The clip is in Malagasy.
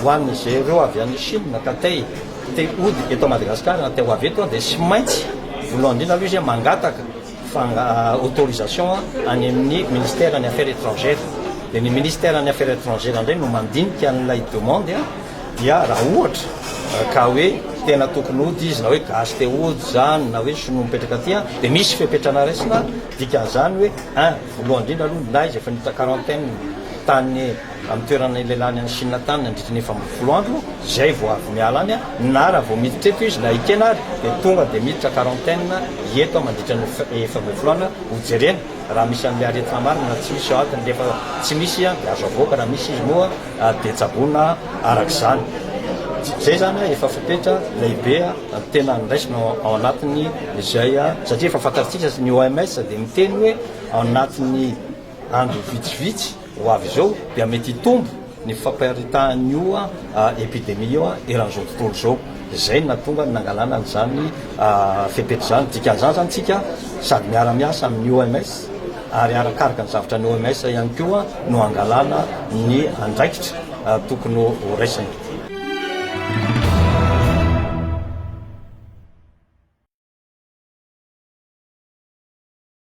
Ho an'izay ireo avy any Chine ka te te hody eto Madagasikara na te ho avy eto dia tsy maintsy voalohany indrindra aloha izy mangataka autorisation any amin'ny ministère ny affaires étrangères. Dia ny ministère ny affaires étrangères indray no mandinika an'ilay demande dia raha ohatra ka hoe tena tokony hody izy na hoe gasy te hody izany na hoe sinoa mipetraka aty dia misy fepetrana raisina. Dikan'izany hoe un, voalohany indrindra aloha na izy efa niditra quarantaine tany amin'ny toerana ilalany any Chine tany nandritra ny 14 andro, izay vao avy miala any, na raha vao miditra eto izy na ekena ary dia tonga dia miditra quarantaine eto mandritra ny 14 andro hojerena raha misy an'ilay aretina marina na tsy misy ao anatiny. Rehefa tsy misy dia azo avoaka, raha misy izy moa dia tsaboina araka izany. Izay izany efa fepetra lehibe tena niraisina ao anatiny izay, satria efa fantatsika ny OMS dia miteny hoe ao anatin'ny andro vitsivitsy ho avy izao dia mety hitombo ny famparitahan'io epidemia io eran'izao tontolo izao. Izay no nahatonga ny nangalana an'izany fepetra izany. Dikan'izany izany tsika sady miara-miasa amin'ny OMS ary arakaraka ny zavatra ny OMS ihany koa no angalana ny andraikitra tokony ho raisina.